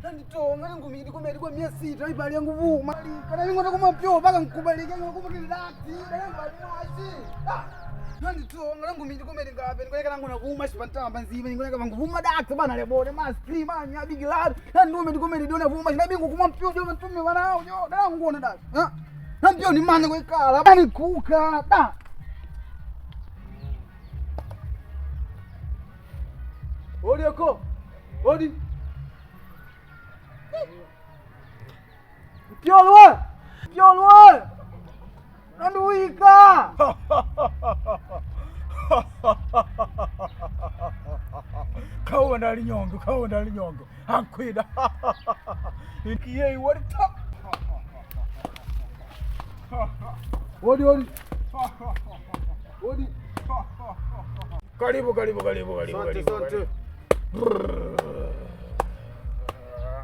Nanditonga nangumidi kumedi kwa 600 ibali yangu vuma. Kana ingona kumapyo paka nkubalike ngakubali lati. Ndakambali mwashi. Nanditonga nangumidi kumedi ngabe ndikoleka nangu nakuma shipantamba nzima ndikoleka vanguvuma dakta bana lebone maskri manya big lad. Nandume ndikumedi dona vuma shinabingu kumapyo jo mtume wanao jo. Ndangona da. Ha? Nampyo ni mana kwekala. Bani kuka da. Odi yako. Odi. Pyolwe! Pyolwe! Nanduwika! Kawa ndali nyongo, kawa ndali nyongo. Ankwida. Ikiyei wali ta. Odi odi. Odi. Karibu karibu karibu karibu. Asante karibu, asante.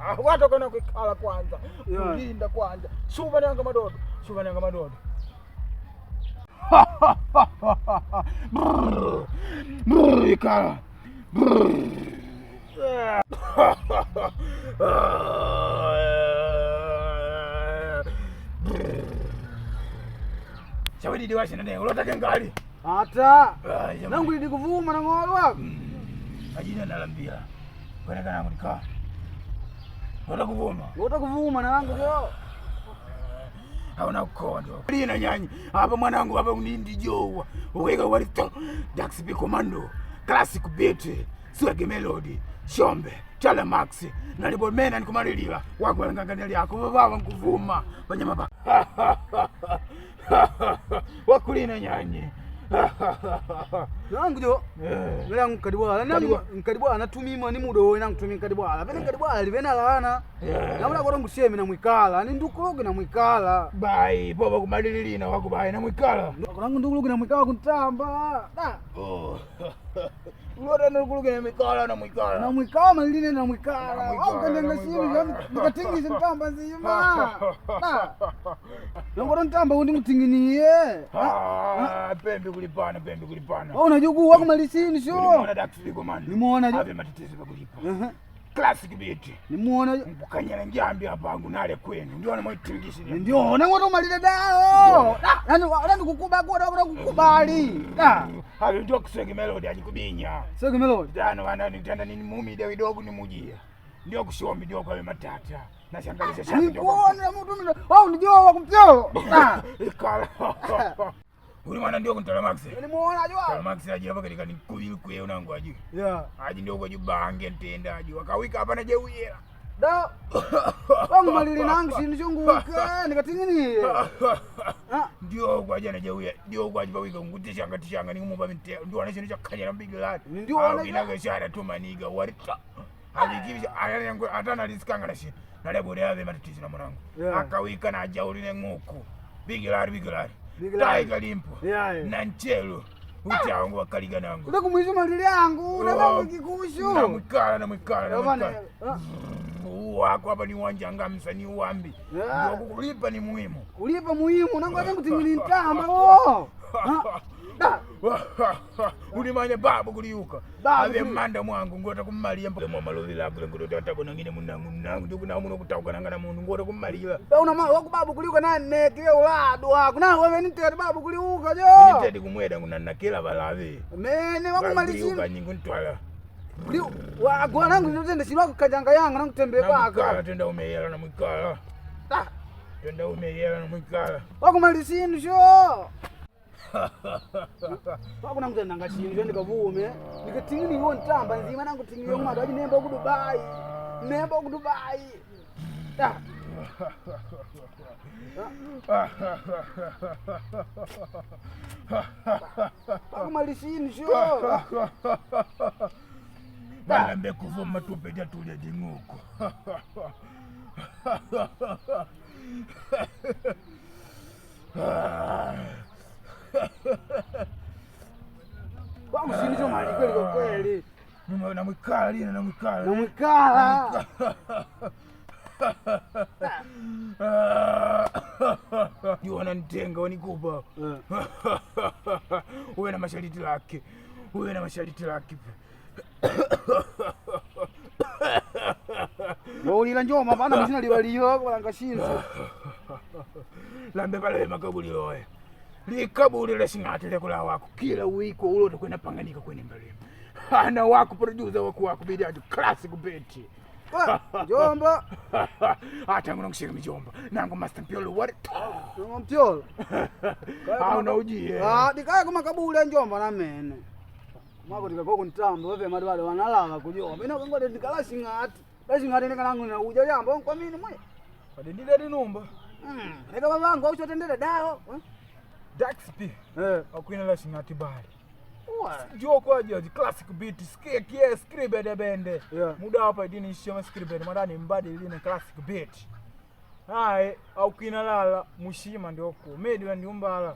Ah, watu kana kuikala kwanza. Yeah. Kulinda kwanza. Suba nanga madodo. Suba nanga madodo. Brrr. Brrr, ikala. Brrr. Shawidi diwashi nene ulotake ngali. Ata. Ah, jamani. Nangu ili kuvuma na ng'olo wako. Ajina nalambia. Kwenda kana ngulika. Lota kuvuma. Ngota kuvuma na wangu jo. Hauna kukondo. Lina nyanyi. Hapa mwanangu hapa unindi jowa. Uweka walito. Dax B Commando. Classic Beat. Swag Melody. Shombe. Chala Max. Nalibomena nikumalilila. Wako ngangania lyako baba nkuvuma. Banyama ba. Wakulina nyanyi. Nangu jo. Eh. Nangu nkadibwala. Nangu Nkadibwala. nkadibwala natumimwa ni mudo we nangu tumi nkadibwala. Pene nkadibwala livena lana. Yeah. Namula koto nguseme na mwikala. Ni ndukuluke na mwikala. Bai, popa kumalililina wako bai na mwikala. Nangu ndukuluke na mwikala kuntamba. Da. Oh. Ulota nokuluke na mikala na mwikala. Na mwikala maline na mwikala. Na mwikala, Au kandenga na simu mwikala. ndikatingise ntamba nzima. Da. Nangu ntamba undi mutinginiye. Ah, pembe kulipana, pembe kulipana. Wewe unajua wakumalisini sio? Nimuona Dax Big Man. Nimuona jo. Ave matatizo pakulipa. Ehe. Classic beat. Nimuona jo. Mkukanyala njambi hapa angu nale kwenu. Ndio na mwitingisi. Ndio nangu malile dao. Da, nani nani kukuba kwa da kukubali. Da. Hayo ndio kuswege melody ajikubinya. Sio melody. Tano wana nitanda nini mumi ndio idogo ni mujia. Ndio kushombi ndio kwa matata. Nashangalisha shamba ndio. kwa- Nikuona mtu mimi. Wewe unijua wa kumtio. Da. Ikala. Uli mwana ndio kuntala Max. Nimuona Tala jo. Max aje hapa katika nikubili kuye unangu aje. Yeah. Aje ndio kwa jubange ntenda aje. Wakawika hapa na jeuyela. Da. Wangu malile nangu shindu chunguka nikatingini. Ah. Ndio kwaja na jeuya. Ndio kwaje pawika ngutishanga tishanga ni mumba mite. Ndio ana chintu chakanyala mbigilani. Ndio ana- inaga shara tumaniga warita. Alikibisha ayangu atana lisikanga na shi. Nale bode ave matatizo na mwanangu. Yeah. Akawika na jauli ne nguku. Bigilari bigilari. Big Larry. Tiger limpo. Yeah. Na nchelo. Uti wangu wakaliga nangu. Ule kumwisho malile yangu, na kikushu. Namwikala namwikala Yabana. namwikala. Wako hapa ni uwanja ngamsa ni uwambi. Yeah. Ndio kulipa ni muhimu. Kulipa muhimu nangu acha kutingini ntamba wo. Ah. Da. Ulimanya babu kuliuka. Babu Ave kuliuka. manda mwangu ngota kummalia mwa malovila kule ngota tatabona ngine munangu nangu ndikuna muno kutauka nanga na mundu ngota kummalila. Da una ma waku babu kuliuka na nekile uladu wako. Na wewe ni tete babu kuliuka jo. Nitedi kumweda ngunanakila balave. Mene wakumalisini. Kuliuka nyingu ntwala. Wagwa nangu ndotende chilwako kajanga yanga nangu tembe Namwikala kwako. tenda umeyela namwikala. Da. Tenda umeyela namwikala. Wakumalisini sho. Wako nangu tenda ngachini sho ndikavume. Nikatingini yo ntamba nzima nangu tingini yo madu aji nemba ku Dubai. Nemba ku Dubai. Da. Wakumalisini sho. Balambe kuvuma tupe tulya ding'uku. Wangu sini sho mali kweli kwa kweli. Namwikala lina namwikala. Namwikala. Ndio wananitenga wanikupa. Uwe na mashariti lake. Uwe na mashariti lake. Ulila njoma pana mshina liwaliyo kulanga shinzo. Lambe pale makaburi oye. Likaburi leshing'ati lekula wako kila wiko ulote kwena panganika kwene mbali. Ana wako producer wako wako bidi aju classic beat. Njomba. Hata ngono kushika mijomba. Nango Master Mpyolo what? Njomba Mpyolo. Hauna ujie. Ah, dikaya kumakaburi njomba namene. Mwako tikako ntambo wewe madu wale wanalala kujomba. Ina kangode ndikala shing'ati. La shing'ati ndikalangu na uja jambo kwa mini mwe. Padendile dinumba. Leka babangu au chotendele dawo. Dax P. Eh. Akwina la shing'ati bali. Uwa. Joko aje classic beat skie skribede bende. Yeah. Muda hapa idini shema skribede madani mbadi line classic beat. Hayi akwina lala mushima ndioku. Medi wa ndiumbala.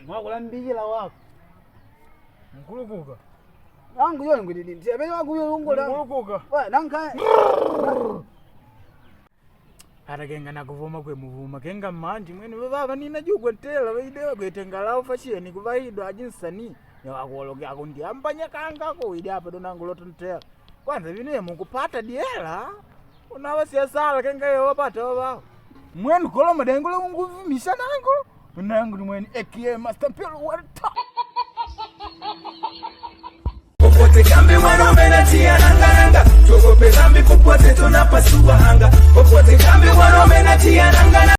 Mwako la mbijila wako. Nkulukuka. Wangu yoni ngwididi. Ndiye wangu yoni ngola. Nkulukuka. Wa nanka. Ata kenga nakuvuma kwe muvuma kenga mmanji mwene vavava nina jugwetela vaidewa kwetenga fasheni kuvaidwa ajinsani newakuolokako ndiambanyakangako widi apa donangu lotontela kwanza vine mukupata diela unava siyasala kenga yewe wapata wavao mwene koloma dengulo unguvumisha nangu nangu ni mwene aka Master Mpyolo what Popote kambi wanaume natia nanga nanga, tuogope dhambi popote tunapasua anga. Popote kambi wanaume natia nanga nanga.